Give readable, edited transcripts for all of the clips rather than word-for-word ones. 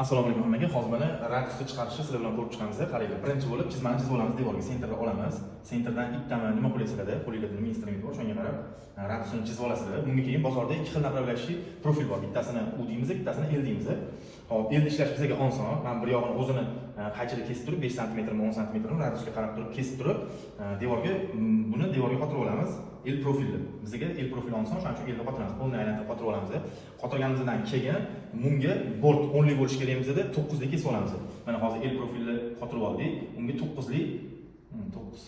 Assalomu alaykum hammaga. Hozir mana radiusni chiqarishni sizlar bilan ko'rib chiqamiz. Qaranglar, birinchi bo'lib chizmani chizib olamiz devorga. Центр ni olamiz. Центр dan bittami, nima qo'llaysizlarda, qo'linglarda nima instrument bor, shunga qarab radiusini chizib olasizlar. Bunga keyin bozorda ikki xil направляющий profil bor. Bittasini U deymiz, bittasini L deymiz. Hop, L ishlash bizga oson. Mana bir yog'ini o'zini qaychida kesib turib, 5 sm, 10 sm radiusga qarab turib kesib turib, devorga buni devorga qotirib olamiz. L profilni. Bizga L profil oson, shuning uchun L ni qotiramiz. Полный aylantirib qotirib olamiz. Qotirganimizdan keyin bunga bort 10lik bo'lishi kerak bizada, 9lik kesib olamiz. Mana hozir L profilni qotirib oldik. Unga 9lik 9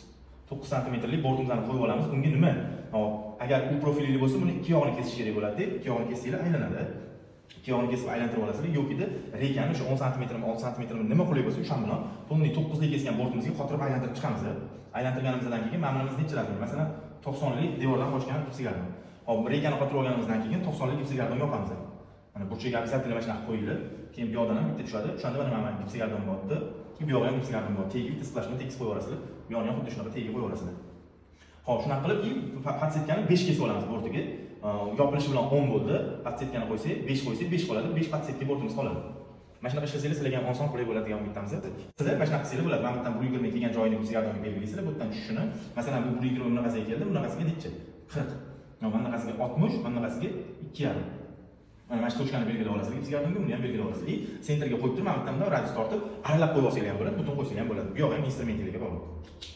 9 santimetrlik bortimizni qo'yib olamiz. Unga nima? Hop, agar U profilli bo'lsa, buni ikki yog'ini kesish kerak bo'ladi. Ikki yog'ini kessanglar, aylanadi. Ikki yog'ini kesib aylantirib olasizlar yokida reykani o'sha 10 santimetrmi, 6 santimetrmi, nima qulay bo'lsa, o'sha bilan полный 9lik kesgan bortimizga qotirib aylantirib chiqamiz. Aylantirganimizdan keyin mana bunimiz necha razmer? Masalan, 90lik devordan qochgan gipskarton. Hop, reykani qotirib olganimizdan keyin 90lik gipskarton yopamiz. Mana burchagiga обязательно mana shunaqa qo'yinglar. Keyin bu yoqdan ham bitta tushadi. O'shanda mana gipskarton botdi. Keyin bu yog'i ham gipskarton bor. Tagiga bitta сплошной tekis qo'yib yuborasizlar. Bu yog'ini ham xuddi shunaqa tagiga qo'yib yuborasizlar. Hop, shunaqa qilib и подсветка ni 5 kesib olamiz bortiga. Yopilishi bilan 10 bo'ldi. Подсветка ni qo'ysak, 5 qo'ysak, 5 qoladi. 5 подсветка bortimiz qoladi. Mana shunaqa ishlasanglar, sizlarga ham oson, qulay bo'ladi degan umiddamiz. Sizlar mana shunaqa qilsanglar bo'ladi. Mana bu yerdan 120 kelgan joyini gipskartonga belgilaysizlar, bu yerdan tushishini. Masalan, bu 120 bunaqasiga keldi, bunaqasiga necha? 40. Mana bunaqasiga 60, mana bunaqasiga 2,5. Mana shu точка ni belgilab olasizlar, gipskartonga buni ham belgilab olasizlar. И центр ga qo'yib turib, mana bu yerdan radius tortib, aralab qo'yib olsanglar ham bo'ladi, butun qo'ysanglar ham bo'ladi. Bu yog'i ham instrumentinglarga bog'liq.